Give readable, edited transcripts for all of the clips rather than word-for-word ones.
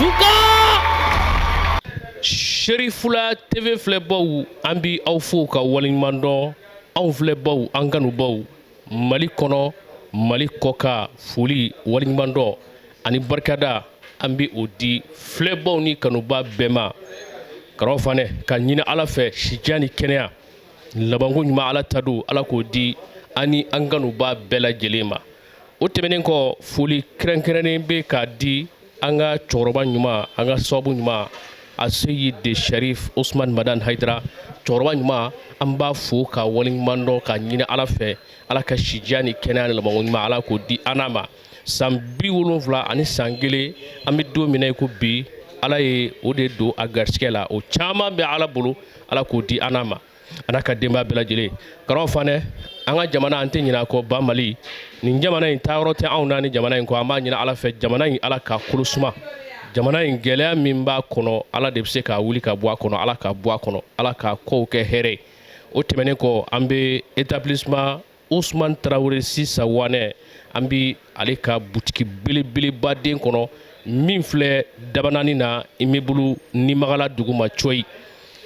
Cuka Serifula TV filɛbaw, an bi aw fo ka waleɲuman dɔn. Anw filɛbaw, an kanubaw, Mali kɔnɔ, Mali kɔkan, foli, waleɲuman dɔn ani barikada, an bi o di filɛbaw ni kanuba bɛɛ ma. Karamɔgɔ Fanɛ ka ɲini Ala fɛ sijan ni kɛnɛya, labanko ɲuman, Ala ta don, Ala k'o di an ni an kanuba bɛɛ lajɛlen ma. O tɛmɛnen kɔ, foli kɛrɛnkɛrɛnnen bɛ k'a di an ka cɛkɔrɔba ɲuman, an ka sababu ɲuman, Aseyidi Sharif Osman Madan Hayidara. Cɛkɔrɔba ɲuman, an b'a fo ka waleɲuman dɔn, ka ɲini Ala fɛ, Ala ka sijan ni kɛnɛya ni labanko ɲuman, Ala k'o di an n'a ma. San 71 san 1 an bɛ don min na i ko bi, Ala ye o de don a garisɛgɛ la. O caman bɛ Ala bolo, Ala k'o di an n'a ma, a n'a ka denbaya bɛɛ lajɛlen. Karamɔgɔ Fanɛ, an ka jamana, an tɛ ɲinɛ a kɔ, ba Mali. Nin jamana in, taayɔrɔ tɛ anw na ni jamana in kɔ. An b'a ɲini Ala fɛ, jamana in, Ala ka kolo suma. Jamana in, gɛlɛya min b'a kɔnɔ, Ala de bɛ se k'a wuli ka bɔ a kɔnɔ. Ala ka bɔ a kɔnɔ, Ala ka kow kɛ hɛrɛ ye. O tɛmɛnen kɔ, an bɛ établissement Ousmane Tarawele Sisa Wanɛ, an bɛ ale ka butiki belebeleba den kɔnɔ min filɛ Dabanani na, immeuble Nimagala duguma cɔyi.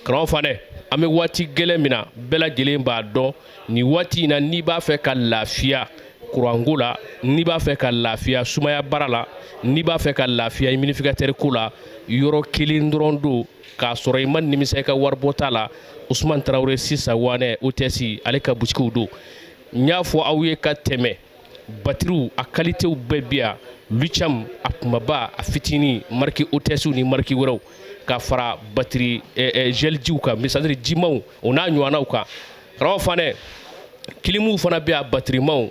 Karamɔgɔ Fanɛ, an bɛ waati gɛlɛn min na, bɛɛ lajɛlen b'a dɔn, nin waati in na, n'i b'a fɛ ka lafiya kuranko la, n'i b'a fɛ ka lafiya sumaya baara la, n'i b'a fɛ ka lafiya humidificateur ko la, yɔrɔ kelen dɔrɔn don k'a sɔrɔ i ma nimisa i ka waribɔta la, Usman Tarawele Sisa Wanɛ OTS, ale ka butikiw don. N y'a fɔ aw ye ka tɛmɛ, batiriw a kalitew bɛɛ bi yan, lithium a kumaba, a fitinin, marque OTS ni marque wɛrɛw, ka fara batiri gel jiw kan, c'est-à-dire jimaw, o n'a ɲɔgɔnnaw kan. Karamɔgɔ Fanɛ, kilimuw fana bɛ yan, batirimaw,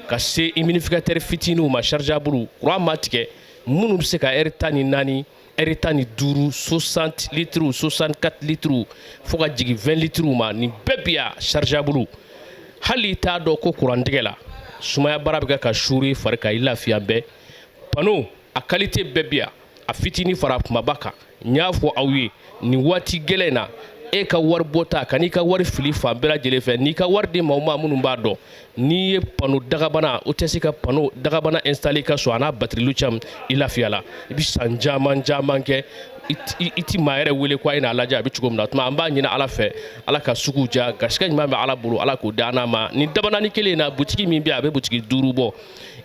ka se humidificateur fitininw ma, chargeable, courant ma tigɛ, minnu bɛ se ka heure 14, heure 15, 60 litres, 64 litres, fo ka jigin 20 litres ma. Nin bɛɛ bi yan, chargeable. Hali i t'a dɔn ko kurantigɛ la, sumaya baara bɛ kɛ ka suuru i fari kan, i lafiya bɛɛ. Panneau a qualité bɛɛ bi yan, a fitinin fara kumaba kan. N y'a fɔ aw ye, nin waati gɛlɛn in na, e ka wari bɔta ka n'i ka wari fili fan bɛɛ lajɛlen fɛ, n'i ka wari di maaw ma minnu b'a dɔn, n'i ye panneau dagabana, o tɛ se ka panneau dagabana installer i ka so, a n'a batterie lithium, i lafiyala. I bɛ san caman caman kɛ, i ti maa yɛrɛ wele ko a ye n'a lajɛ a bɛ cogo min na. O tuma, an b'a ɲini Ala fɛ, Ala ka sugu diya. Garisɛgɛ ɲuman bɛ Ala bolo, Ala k'o di an n'a ma. Nin Dabanani kelen in na, butigi min bɛ yen, a bɛ butigi duuru bɔ.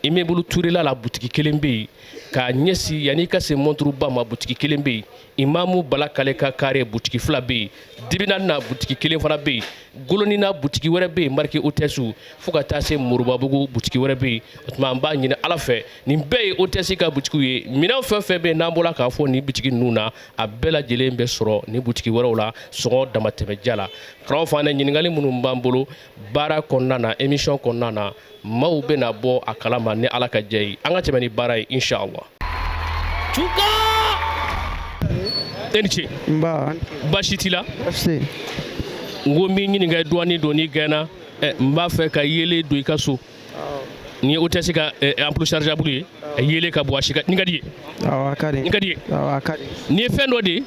Immeuble Turela la, butigi kelen bɛ yen. K'a ɲɛsin yanni i ka se monturuba ma, butigi kelen bɛ yen. Imamu Bala Kale ka kare, butigi fila bɛ yen. Dibinani na, butigi kelen fana bɛ yen. Golonina, butigi wɛrɛ bɛ yen, marque OTS. Fo ka taa se Moribabugu, butigi wɛrɛ bɛ yen. O tuma, an b'a ɲini Ala fɛ, nin bɛɛ ye OTS ka butigiw ye. Minɛn fɛn fɛn bɛ yen n'an bɔra k'a fɔ nin butigi ninnu na, a bɛɛ lajɛlen bɛ sɔrɔ nin butigi wɛrɛw la, sɔngɔ damatɛmɛja la. Karamɔgɔ Fanɛ, ɲininkali minnu b'an bolo baara kɔnɔna na, émission kɔnɔna na, maaw bɛna bɔ a kalama ni Ala ka jɛ ye. An ka tɛmɛ ni baara ye, inshallah. Cuka, e ni ce. Nba. Baasi t'i la? Baasi tɛ. N ko n b'i ɲininka dɔɔni don n'i gɛnna. N b'a fɛ ka yeelen don i ka so. Ni o tɛ se ka ampoule chargeable ye, a yeelen ka bɔ a si ka nin ka di ye. Awɔ, a ka di. Nin ka di ye. Awɔ, a ka di. Nin ye fɛn dɔ de ye,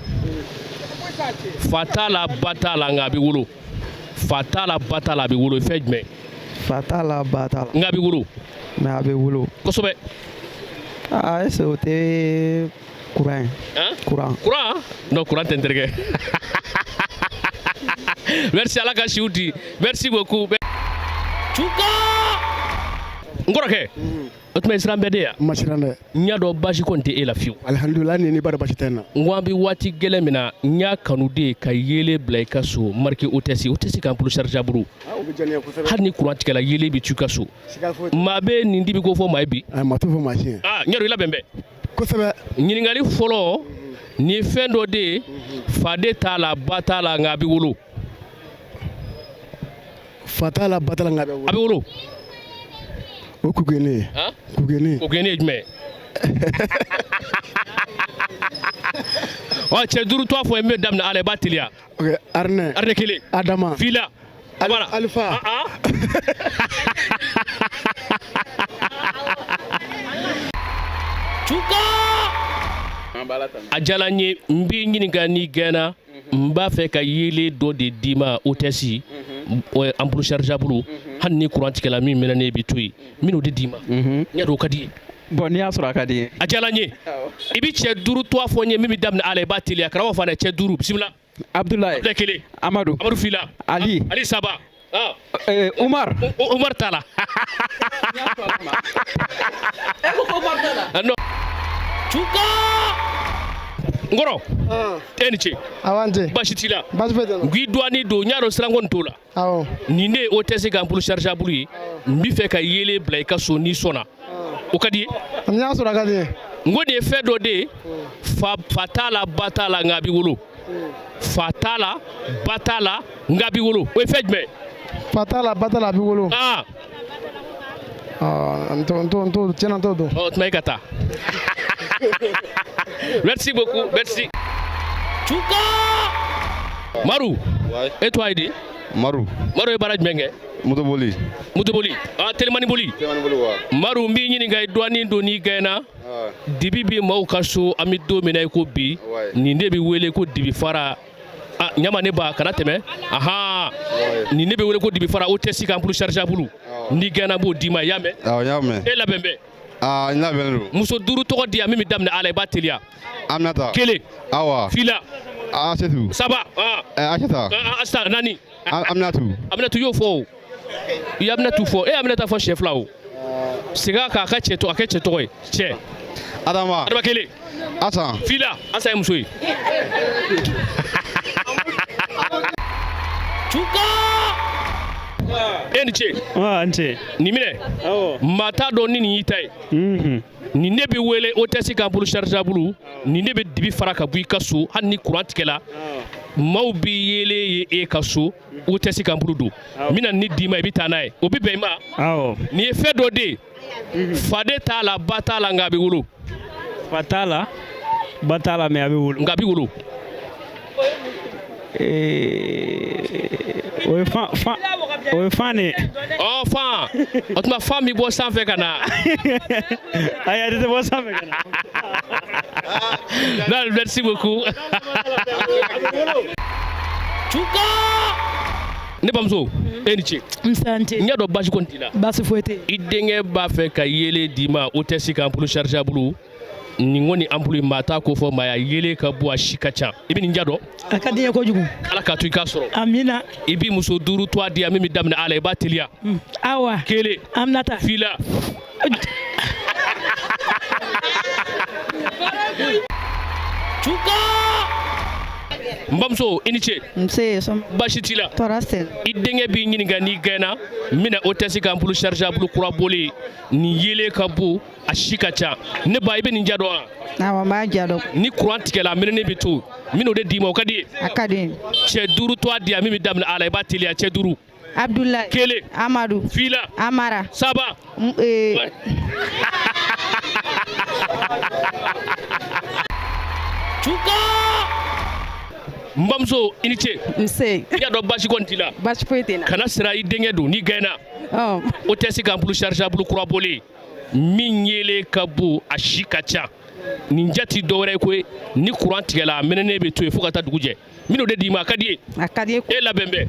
fa t'a la, ba t'a la, nka a bɛ wolo. Fa t'a la, ba t'a la, a bɛ wolo. Fɛn jumɛn? Fa t'a la, ba t'a la. Nka a bɛ wolo. Mais a bɛ wolo. Kosɛbɛ. Aa, est ce que o tɛ courant ye? Hein? Courant. Courant? Non, courant tɛ n terikɛ. Merci, Ala ka siw di. Merci beaucoup. Cuka, n kɔrɔkɛ, o tuma, i siran bɛɛ de yan? Ma siran dɛ. N y'a dɔn baasi kɔni tɛ e la fiyewu. Alihamudulila, ni ba basi tɛ n na. N ko an bɛ waati gɛlɛn min na, n y'a kanu de ka yeelen bila i ka so, marque OTS, OTS ka ampoule chargeable. O bɛ diya ne ye kosɛbɛ. Hali ni courant tigɛla, yeelen bɛ to i ka so. Siga foyi. Maa bɛ nin dibi ko fɔ maa ye bi. A ma t'o fɔ maa si ye. Aa, n y'a dɔn i labɛn bɛ. Kosɛbɛ. Ɲininkali fɔlɔ, nin ye fɛn dɔ de ye, fa de t'a la, ba t'a la, nka a bɛ wolo. Fa t'a la, ba t'a la, nka a bɛ wolo. A bɛ wolo. O kugene ye. Han? Kugene. O gɛnni ye jumɛn ye? Ɔ, cɛ duuru tɔgɔ fɔ n bɛ daminɛ a la, i b'a teliya. Ok, Arinɛ. Arinɛ kelen. Adama. Fila. Voilà. Alifa. Ah, ah. Cuka, a diyara n ye. N b'i ɲininka n'i gɛnna, n b'a fɛ ka yeelen dɔ de d'i ma, OTS ampoule chargeable, hali ni courant tigɛla, min mɛnɛ ne bɛ to yen, n bɛn'o de d'i ma. N y'a dɔn o ka di ye. Bon, n'i y'a sɔrɔ a ka di n ye. A diyara n ye. I bɛ cɛ duuru tɔgɔ fɔ n ye min bɛ daminɛ A la, i b'a teliya. Karamɔgɔ fana, cɛ duuru, bisimila. Abdoulaye. Abdoulaye, kelen. Amadou. Amadu, fila. Ali. Ali, saba. Ah. Umar. Umar t'a la. Ah, non. Cuka n kɔrɔ, e ni ce. Awɔ, n ce. Baasi t'i la? Baasi foyi tɛ n la. N k'i dɔɔni don, n y'a dɔn siranko nin t'o la. Awɔ. Nin ne ye hôtesse ka ampoule chargeable ye. N b'i fɛ ka yeelen bila i ka so, n'i sɔnna, o ka di ye? N'i y'a sɔrɔ a ka di n ye. N ko nin ye fɛn dɔ de ye, fa t'a la, ba t'a la, nka a b'i wolo. Fa t'a la, ba t'a la, nka a b'i wolo. O ye fɛn jumɛn ye? Fa t'a la, ba t'a la, a b'i wolo. Ah. N t'o n t'o n t'o tiɲɛna, n t'o dɔn. Ɔ, tuma i ka taa. Merci beaucoup, merci. Cuka Maru, e tɔgɔ ye di? Maru. Maru ye baara jumɛn kɛ? Motoboli. Motoboli, ah, telimani boli. Telimani boli wa. Maru, n b'i ɲininka, i dɔɔnin don, n'i gɛnna, dibi bi maaw ka so, an bɛ don min na i ko bi, nin de bɛ wele ko dibi fara. Ah, ɲama ne ba, kana tɛmɛ. Ahan, nin de bɛ wele ko dibi fara, hôtesse ka ampoule chargeable. N'i gɛnna, n b'o d'i ma, i y'a mɛn? Awɔ, n y'a mɛn. E labɛn bɛ? Aa, n labɛnnen don. Muso duuru tɔgɔ di yan min bɛ daminɛ A la, i b'a teliya. Aminata. Kelen. Awa. Fila. Asetu. Saba. Ah. Aseta. Aseta, naani. Aminatu. Aminatu y'o fɔ o. I ye Aminatu fɔ, e ye Aminata fɔ siɲɛ fila o. Segin a kan, a ka cɛ tɔgɔ, a kɛ cɛ tɔgɔ ye. Cɛ. Adama. Adama, kelen. Asan. Fila. Asan ye muso ye. Cuka! E ni ce. N ce. Nin minɛ. Maa t'a dɔn ni nin y'i ta ye. Nin ne bɛ wele hôtesse ka ampoule chargeable. Nin ne bɛ dibi fara ka bɔ i ka so, hali ni courant tigɛla. Maaw bɛ yeelen ye e ka so, hôtesse ka ampoule don. N bɛna nin d'i ma, i bɛ taa n'a ye. O bɛ bɛn i ma? Awɔ. Nin ye fɛn dɔ de ye. Fa de t'a la, ba t'a la, nka a bɛ wolo. Fa t'a la, ba t'a la, mais a bɛ wolo. Nka a bɛ wolo. O ye fan fan, o ye fan de ye. Ɔ, fan, o tuma fan bɛ bɔ sanfɛ ka na. Ayi, a tɛ bɔ sanfɛ ka na. Non, merci beaucoup. Cuka! Ne bamuso, e ni ce. Nse, n ce. N y'a dɔn baasi kɔni t'i la. Baasi foyi tɛ yen. I denkɛ b'a fɛ ka yeelen d'i ma, hôtesse ka ampoule chargeable. Nin kɔni ampoule, maa t'a ko fɔ maa ya, yeelen ka bon, a si ka ca. I bɛ nin ja dɔn? A ka di n ye kojugu. Ala k'a to i k'a sɔrɔ. Amina. I b'i muso duuru tɔgɔ di yan min bɛ daminɛ A la, i b'a teliya. Awa. Kelen. Aminata. Fila. Cuka! N bamuso, i ni ce. Nse, sɔn. Baasi t'i la? Tɔɔrɔ tɛ. I denkɛ b'i ɲininka, n'i gɛnna, n bɛna hôtesse ka ampoule chargeable kura bɔlen. Nin yeelen ka bon, a si ka ca. Ne ba, i bɛ nin ja dɔn wa? Awɔ, n b'a ja dɔn. Ni courant tigɛla, a mɛnɛnen bɛ to. N bɛn'o de d'i ma, o ka di ye? A ka di n ye. Cɛ duuru tɔgɔ di yan min bɛ daminɛ A la, i b'a teliya, cɛ duuru. Abdoulaye. Kelen. Amadou. Fila. Amara. Saba. Cuka! N bamuso, i ni ce. Nse. I y'a dɔn baasi kɔni t'i la? Baasi foyi tɛ n na. Kana siran, i denkɛ don, n'i gɛnna. Hôtesse ka ampoule chargeable kura bɔlen min yeelen ka bon, a si ka ca. Nin ja ti dɔwɛrɛ ye koyi, ni courant tigɛla, a mɛnɛnen bɛ to yen fo ka taa dugu jɛ. N bɛn'o de d'i ma, a ka di ye? A ka di n ye. E labɛn bɛ?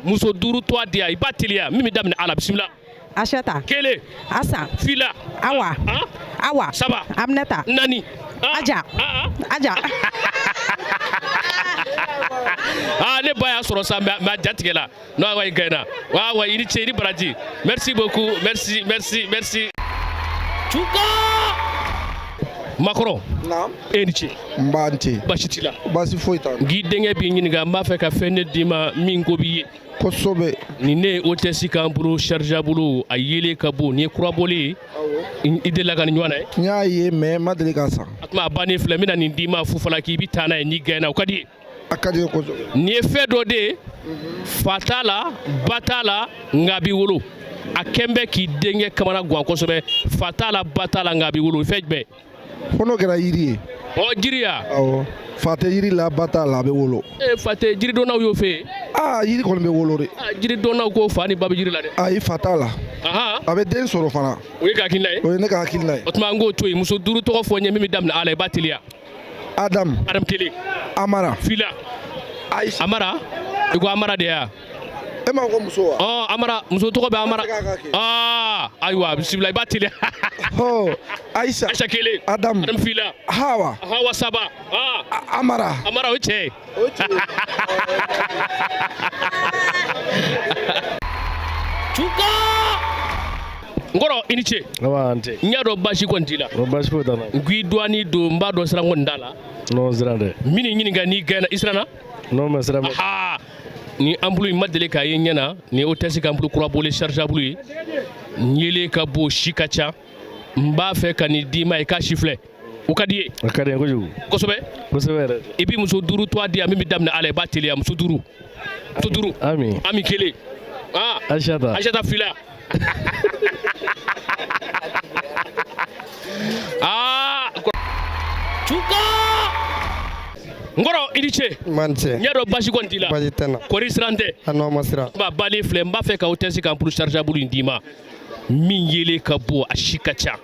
Muso duuru tɔgɔ di yan, i b'a teliya, min bɛ daminɛ A la, bisimila. Asata. Kelen. Asan. Fila. Awa. Awa. Saba. Aminata. Naani. Aja. Aja. Ah, ne ba y'a sɔrɔ sa, mais a ja tigɛla. Non, wa i gɛnna. Wa wa, i ni ce, i ni baraji. Merci beaucoup, merci, merci, merci. Cuka! Makɔrɔ. Naam. E ni ce. N b'a n ce. Baasi t'i la? Baasi foyi t'an na. K'i denkɛ b'i ɲininka, n b'a fɛ ka fɛn de d'i ma min ko b'i ye. Kosɛbɛ. Nin ne ye hôtesse ka ampoule chargeable, a yeelen ka bon, nin ye kura bɔlen ye. I delila ka nin ɲɔgɔn na ye? N y'a ye, mais n ma deli k'a san. A tuma a bannen filɛ, n bɛna nin d'i ma fufala, k'i bɛ taa n'a ye, n'i gɛnna, o ka di ye? A ka di n ye kosɛbɛ. Nin ye fɛn dɔ de ye, fa t'a la, ba t'a la, nka a b'i wolo. A kɛn bɛ k'i denkɛ kamana gan kosɛbɛ. Fa t'a la, ba t'a la, nka a b'i wolo. Fɛn jumɛn? Fo n'o kɛra yiri ye. Ɔ, jiri ya? Awɔ, fa tɛ yiri la, ba t'a la, a bɛ wolo. E, fa tɛ jiridɔnnaw y'o fɛ yen. Aa, yiri kɔni bɛ wolo de. Aa, jiridɔnnaw ko fa ni ba bɛ jiri la dɛ. Ayi, fa t'a la. Ahan. A bɛ den sɔrɔ fana. O ye ka hakilina ye? O ye ne ka hakilina ye. O tuma an k'o to yen. Muso duuru tɔgɔ fɔ n ye min bɛ daminɛ A la, i b'a teliya. Adam. Adam, kelen. Amara. Fila. Ayi. Amara, i ko Amara de ya? E ma ko muso wa? Ɔ, Amara, muso tɔgɔ bɛ Amara. An tɛ k'a kɛ. Aa, ayiwa, bisimila, i b'a teliya. Hɔ, Ayisa. Ayisa kelen. Adamu. Adamu fila. Hawa. Hawa saba. Aa. Amara. Amara, o ye cɛ ye. O ye cɛ ye. Cuka! N kɔrɔ, i ni ce. Awa, an tɛ. N y'a dɔn baasi kɔni t'i la. O baasi foyi t'an na. N ko i dɔɔnin don, n b'a dɔn siran kɔni t'a la. Non, siran tɛ. N bɛn'i ɲininka n'i gɛnna, i siranna? Non, mais siran bɛ. Aha! Ni ampoule in ma deli k'a ye ɲɛ na, nin ye hôtesse ka ampoule kura bɔlen chargeable ye. N yelen ka bon, si ka ca. N b'a fɛ ka nin d'i ma, i k'a si filɛ. O ka di i ye? A ka di n ye kojugu. Kosɛbɛ. Kosɛbɛ yɛrɛ. I bɛ muso duuru tɔgɔ di yan min bɛ daminɛ a la, i b'a teliya, muso duuru. Muso duuru. Ami. Ami kelen. Ah. Aïchata. Aïchata fila. Ah. Cuka! N kɔrɔ, i ni ce. Man ce. N y'a dɔn baasi kɔni t'i la. Baasi tɛ n na. Kɔri siran tɛ? A non, ma siran. Ba balen filɛ, n b'a fɛ ka hôtesse ka ampoule chargeable in d'i ma. Min yelen ka bon, a si ka ca.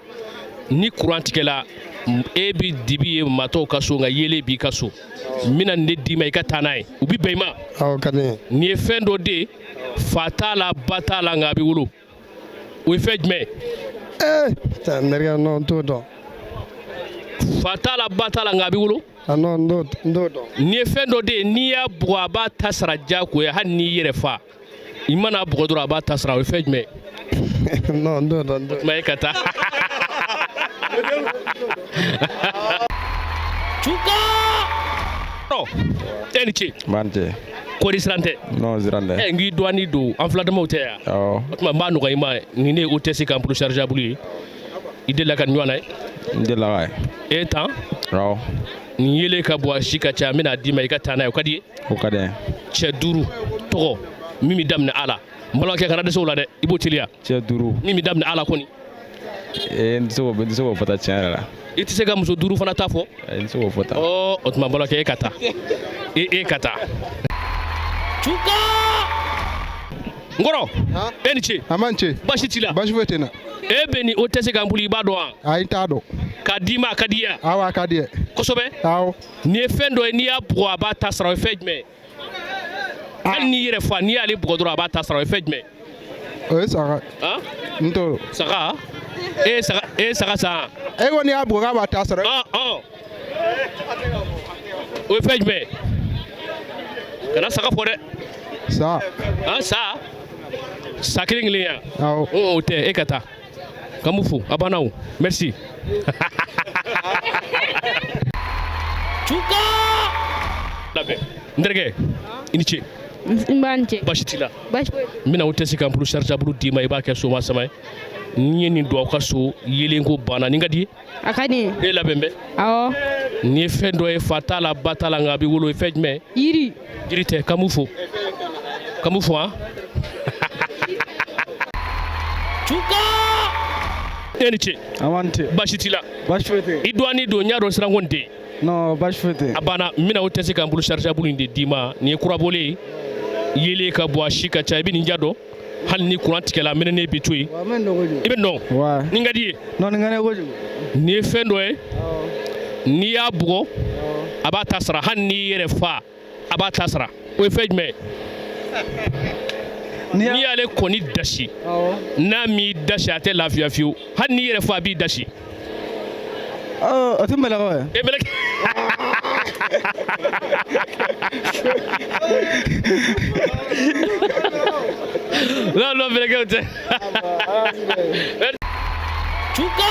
Ni courant tigɛla, e bɛ dibi ye matɔw ka so, nka yelen b'i ka so. N bɛna nin de d'i ma, i ka taa n'a ye. U bɛ bɛn i ma? Awɔ, ka di n ye. Nin ye fɛn dɔ de ye, fa t'a la, ba t'a la, nka a bɛ wolo. O ye fɛn jumɛn ye? Ee, n terikɛ, non, n t'o dɔn. Fa t'a la, ba t'a la, nka a bɛ wolo. Ah non, n t'o dɔn. Nin ye fɛn dɔ de ye, n'i y'a bugɔ, a b'a ta sara diyagoya, hali n'i yɛrɛ fa. I mana bugɔ dɔrɔn, a b'a ta sara. O ye fɛn jumɛn ye? Non, n t'o dɔn. O tuma e ka taa. Cuka! E ni ce. B'an cɛ. Kɔri siran tɛ? Non, siran tɛ. Ɛ, n k'i dɔɔnin don, an filadamaw tɛ yan. Awɔ. O tuma n b'a nɔgɔya i ma, nin ne ye hôtesse ka ampoule chargeable ye. I delila ka nin ɲɔgɔn na ye? N delila k'a ye. E tan? Awɔ. Nin yelen ka bon, a si ka ca, n bɛna d'i ma, i ka taa n'a ye, o ka di i ye? O ka di n ye. Cɛ duuru tɔgɔ min bɛ daminɛ a la. N balimakɛ, kana dɛsɛ o la dɛ, i b'o teliya. Cɛ duuru. Min bɛ daminɛ a la kɔni. Ee, n tɛ se k'o fɔ tan tiɲɛ yɛrɛ la. I tɛ se ka muso duuru fana ta fɔ? N tɛ se k'o fɔ tan. Ɔ, o tuma n balimakɛ, e ka taa. E ka taa. Cuka! N kɔrɔ, e ni ce. A man ce. Baasi t'i la? Baasi foyi tɛ n na. E bɛ nin hôtesse ka ampoule, i b'a dɔn wa? Ayi, n t'a dɔn. K'a d'i ma, a ka di i ye wa? Awɔ, a ka di n ye. Kosɛbɛ. Awɔ. Nin ye fɛn dɔ ye, n'i y'a bugɔ, a b'a ta sara, o ye fɛn jumɛn ye? Hali n'i yɛrɛ fa, n'i y'ale bugɔ dɔrɔn, a b'a ta sara, o ye fɛn jumɛn ye? O ye saga. Han? N t'o dɔn. Saga? E ye saga san? E ko n'i y'a bugɔ k'a b'a ta sara. Ɔn. O ye fɛn jumɛn ye? Kana saga fɔ dɛ. Sa. Han, sa? Sa kelen kelen ya? Awɔ. O tɛ, e ka taa. K'an b'u fo, a banna o. Merci. Cuka! Labɛn. N terikɛ, i ni ce. N b'a ni ce. Baasi t'i la? Baasi foyi. N bɛna hôtesse ka ampoule chargeable d'i ma, i b'a kɛ soma sama ye. N'i ye nin don aw ka so, yelen ko banna. Nin ka di i ye? A ka di n ye. E labɛn bɛ? Awɔ. Nin ye fɛn dɔ ye, fa t'a la, ba t'a la, nka a bɛ wolo. O ye fɛn jumɛn ye? Yiri. Yiri tɛ. K'an b'u fo. K'an b'u fo han. Cuka! E ni ce. An b'an ce. Baasi t'i la? Baasi foyi tɛ. I dɔɔnin don, n y'a dɔn siran kɔni tɛ yen. Non, baasi foyi tɛ. A banna, n bɛna hôtesse ka ampoule chargeable in de d'i ma. Nin ye kurabɔlen ye. Yelen ka bon, a si ka ca, i bɛ nin ja dɔn. Hali ni courant tigɛla, mɛnɛnen bɛ to yen. Wa, n bɛ nin dɔn kojugu. I bɛ nin dɔn? Wa. Nin ka di i ye? Non, nin ka di n ye kojugu. Nin ye fɛn dɔ ye, n'i y'a bugɔ, a b'a ta sara, hali n'i yɛrɛ fa, a b'a ta sara. O ye fɛn jumɛn ye? N'i y'ale kɔni dasi, n'a m'i dasi, a tɛ lafiya fiyewu. Hali n'i yɛrɛ fa, a b'i dasi. O tɛ mɛlɛkɛ ye. E mɛlɛkɛ. Non, non, mɛlɛkɛw tɛ. Cuka!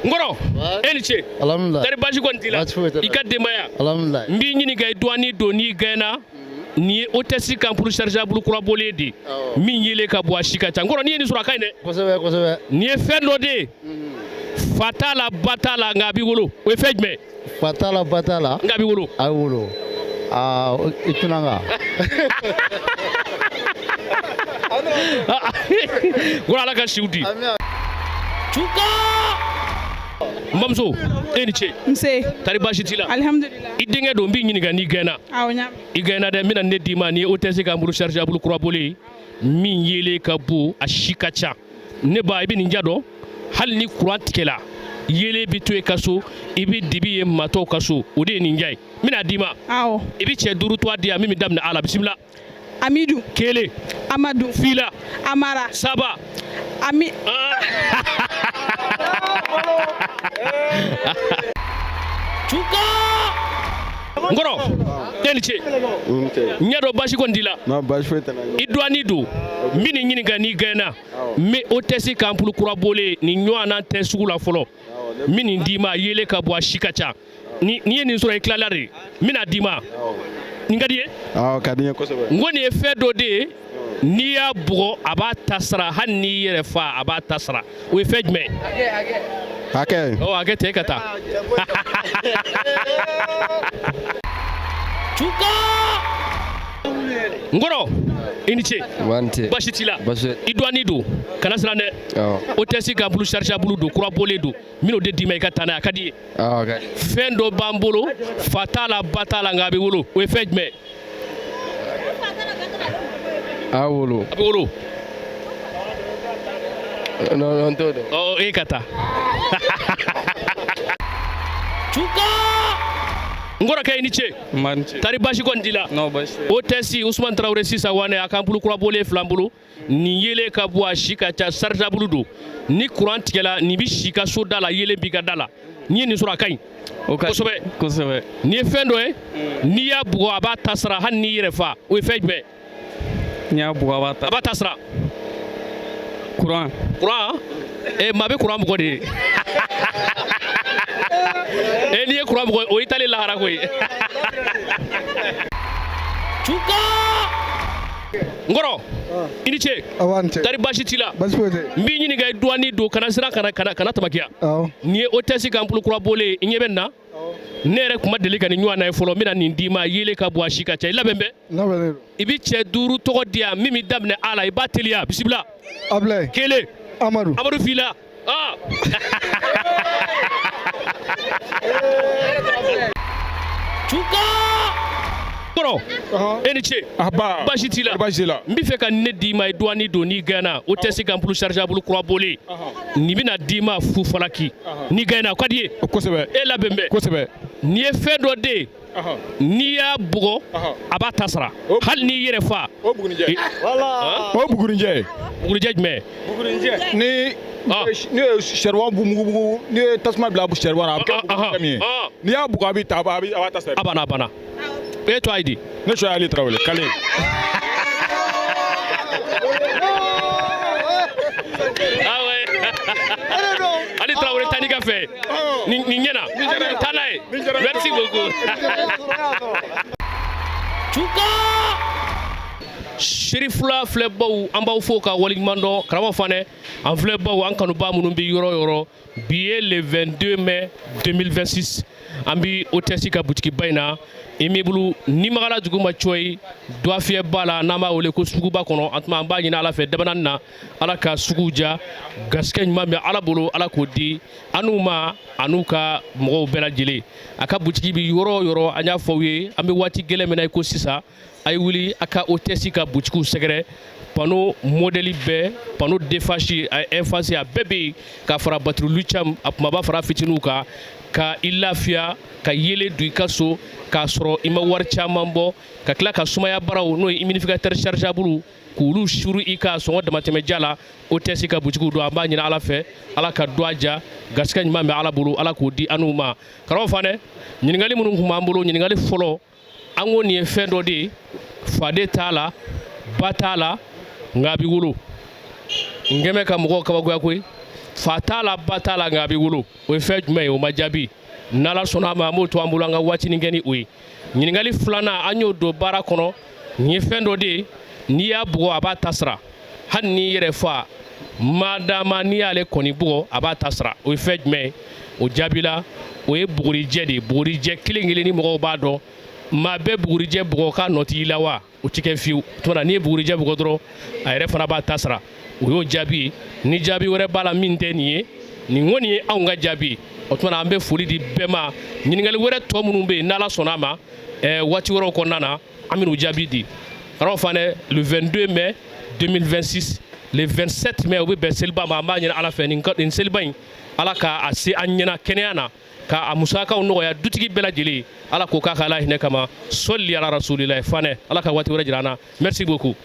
N kɔrɔ, e ni ce. Alhamdulilayi. Tari baasi kɔni t'i la? Baasi foyi tɛ n na. I ka denbaya? Alhamdulilayi. N b'i ɲininka, i dɔɔnin don, n'i gɛnna. Nin ye hôtesse ka ampoule chargeable kura bɔlen de ye. Min yelen ka bon, a si ka ca. N kɔrɔ, n'i ye nin sɔrɔ, a ka ɲi dɛ. Kosɛbɛ, kosɛbɛ. Nin ye fɛn dɔ de ye, fa t'a la, ba t'a la, nka a b'i wolo. O ye fɛn jumɛn ye? Fa t'a la, ba t'a la. Nka a b'i wolo. A b'i wolo. Aa, i tunna n kan. Kɔrɔ, Ala ka siw di. Cuka! N bamuso, e ni ce. Nse. Tari baasi t'i la? Alihamudulila. I denkɛ don, n b'i ɲininka n'i gɛnna. Awɔ, n y'a mɛn. I gɛnna dɛ, n bɛna ne d'i ma. Nin ye hôtesse ka ampoule chargeable kura bɔlen ye. Min yelen ka bon, a si ka ca. Ne ba, i bɛ nin ja dɔn. Hali ni courant tigɛla, yelen bɛ to i ka so, i bɛ dibi ye matɔw ka so. O de ye nin ja ye. N bɛna d'i ma. Awɔ. I bɛ cɛ duuru tɔgɔ di yan min bɛ daminɛ a la. Bisimila. Amidu. Kelen. Amadu. Fila. Amara. Saba. Ami. Cuka. N kɔrɔ, e ni ce. N y'a dɔn baasi kɔni t'i la. Non, baasi foyi tɛ n na. I dɔgɔnin don, n bɛ nin ɲininka n'i gɛnna. N bɛ hôtesse ka ampoule kura bɔlen nin ɲɔgɔnna tɛ sugu la fɔlɔ. N bɛ nin d'i ma, yeelen ka bon, a si ka ca. Ni n'i ye nin sɔrɔ, i tilala de. N bɛna d'i ma. Nin ka di i ye? Awɔ, ka di n ye kosɛbɛ. N ko nin ye fɛn dɔ de ye, n'i y'a bugɔ a b'a ta sara, hali n'i yɛrɛ fa a b'a ta sara. O ye fɛn jumɛn ye? Hakɛ. Ɔ, hakɛ tɛ, e ka taa. Cuka. N kɔrɔ, i ni ce. Baasi t'i la? I dɔgɔnin don, kana siran dɛ. Hôtesse ka ampoule chargeable don, kura bɔlen don. N bɛn'o de d'i ma, i ka taa n'a ye. A ka di i ye? Fɛn dɔ b'an bolo, fa t'a la, ba t'a la, nka a bɛ wolo. O ye fɛn jumɛn ye? A wolo. A bɛ wolo. Non, non, n t'o dɔn. Ɔ, e ka taa. Cuka. N kɔrɔkɛ, i ni ce. Tari baasi kɔni t'i la? Non, baasi tɛ. Hôtesse Usumani Tarawele sisan wane a ka ampoule kura bɔlen filɛ an bolo. Nin yeelen ka bon, a si ka ca, chargeable don. Ni courant tigɛla, nin bɛ si ka so da la, yeelen b'i ka da la. N'i ye nin sɔrɔ, a ka ɲi. Kosɛbɛ. Kosɛbɛ. Nin ye fɛn dɔ ye, n'i y'a bugɔ a b'a ta sara, hali n'i yɛrɛ fa. O ye fɛn jumɛn ye? N'i y'a bugɔ a b'a ta. A b'a ta sara. Courant. Courant? Maa bɛ courant bugɔ de ye. N'i ye courant bugɔ, o y'i talen lahara koyi. Cuka. N kɔrɔ, i ni ce. Awa, ni ce. Tari baasi t'i la? Baasi foyi tɛ. N b'i ɲininka, i dɔgɔnin don, kana siran, kana tamakiya. Awɔ. Nin ye hôtesse ka ampoule kura bɔlen ye, i ɲɛ bɛ nin na. Ne yɛrɛ tun ma deli ka nin ɲɔgɔn na ye fɔlɔ. N bɛna nin d'i ma, yeelen ka bon, a si ka ca. I labɛn bɛ? N labɛnnen don. I bɛ cɛ 5 tɔgɔ di yan min bɛ daminɛ A la, i b'a teliya. Bisimila. Abulayi. Kelen. Amadu. Amadu fila. Ah. Cuka. Kɔrɔ, e ni ce. Baasi t'i la? Baasi t'i la. N bɛ fɛ ka ne d'i ma, i dɔgɔnin don, n'i gɛnna, hôtesse ka ampoule chargeable kura bɔlen nin bɛna d'i ma fu falaki. N'i gɛnna, o ka di i ye? Kosɛbɛ. E labɛn bɛ? Kosɛbɛ. Nin ye fɛn dɔ de ye, n'i y'a bugɔ a b'a ta sara, hali n'i yɛrɛ fa. O bugurijɛ. O bugurijɛ. Bugurijɛ jumɛn? Bugurijɛ. Ni n'i ye sɛriwan mugu, n'i ye tasuma bila sɛriwan na, a bɛ kɛ fɛn min ye, n'i y'a bugɔ a bɛ ta, a b'a ta sara. A banna, a banna. E tɔgɔ ye di? Ne tɔgɔ ye Ali Tarawele Kale. Ali Tarawele, taa n'i ka fɛ. Nin ɲɛna. Taa n'a ye. Merci beaucoup. Cuka. Serifula filɛbaw, an b'aw fo ka waleɲuman dɔn. Karamɔgɔ Fanɛ, an filɛbaw, an kanubaa minnu bɛ yɔrɔ o yɔrɔ, bi ye le 22 mai 2026, an bɛ hôtesse ka butikiba in na, immeuble Nimagala duguma cɔyi, Duwafiyɛba la, n'an b'a wele ko suguba kɔnɔ. An tuma an b'a ɲini Ala fɛ dabanani na, Ala ka sugu ja, garisɛgɛ ɲuman bɛ Ala bolo, Ala k'o di an n'u ma, a n'u ka mɔgɔw bɛɛ lajɛlen. A ka butiki bɛ yɔrɔ o yɔrɔ, an y'a fɔ aw ye, an bɛ waati gɛlɛn min na i ko sisan, a ye wuli a ka hôtesse ka butikiw sɛgɛrɛ. Panneau modèle bɛɛ, panneau deux faces, a un face, a bɛɛ bɛ yen, ka fara batterie lithium a kumaba fara fitininw kan, ka i lafiya, ka yeelen don i ka so k'a sɔrɔ i ma wari caman bɔ, ka tila ka sumaya baaraw, n'o ye humidificateur chargeable, k'olu suru i ka sɔngɔ damatɛmɛja la. Hôtesse ka butikiw don. An b'a ɲini Ala fɛ, Ala ka don a ja, garisɛgɛ ɲuman bɛ Ala bolo, Ala k'o di an n'u ma. Karamɔgɔ Fanɛ, ɲininkali minnu tun b'an bolo, ɲininkali fɔlɔ, an ko nin ye fɛn dɔ de ye, faden t'a la, ba t'a la, nka a bɛ wolo. N kɛmɛ ka mɔgɔw kabakoya koyi. Fa t'a la, ba t'a la, nka a bɛ wolo. O ye fɛn jumɛn ye? O ma jaabi. N'Ala sɔnna a ma, an b'o to an bolo, an ka waatinin kɛ ni o ye. Ɲininkali filanan, an y'o don baara kɔnɔ. Nin ye fɛn dɔ de ye, n'i y'a bugɔ a b'a ta sara, hali n'i yɛrɛ fa madama, n'i y'ale kɔni bugɔ a b'a ta sara. O ye fɛn jumɛn ye? O jaabila, o ye bugurijɛ de ye. Bugurijɛ kelen kelen ni mɔgɔw b'a dɔn, maa bɛɛ bugurijɛ bugɔ k'a nɔ t'i la wa? O ti kɛ fiyewu. O tuma na n'i ye bugurijɛ bugɔ dɔrɔn, a yɛrɛ fana b'a ta sara. O y'o jaabi ye. Ni jaabi wɛrɛ b'a la min tɛ nin ye, nin kɔni ye anw ka jaabi ye. O tuma na an bɛ foli di bɛɛ ma. Ɲininkali wɛrɛ tɔ minnu bɛ yen, n'Ala sɔnna a ma, waati wɛrɛw kɔnɔna na, an bɛn'u jaabi di. Karamɔgɔ Fanɛ, le 22 mai 2026, le 27 mai, o bɛ bɛn seliba ma. An b'a ɲini Ala fɛ nin seliba in, Ala ka a se an ɲɛna kɛnɛya na, ka a musakaw nɔgɔya dutigi bɛɛ lajɛlen. Ala k'o k'a ka Ala hinɛ kama. Sɔli ala rasulilayi. Fanɛ, Ala ka waati wɛrɛ jira an na. Merci beaucoup.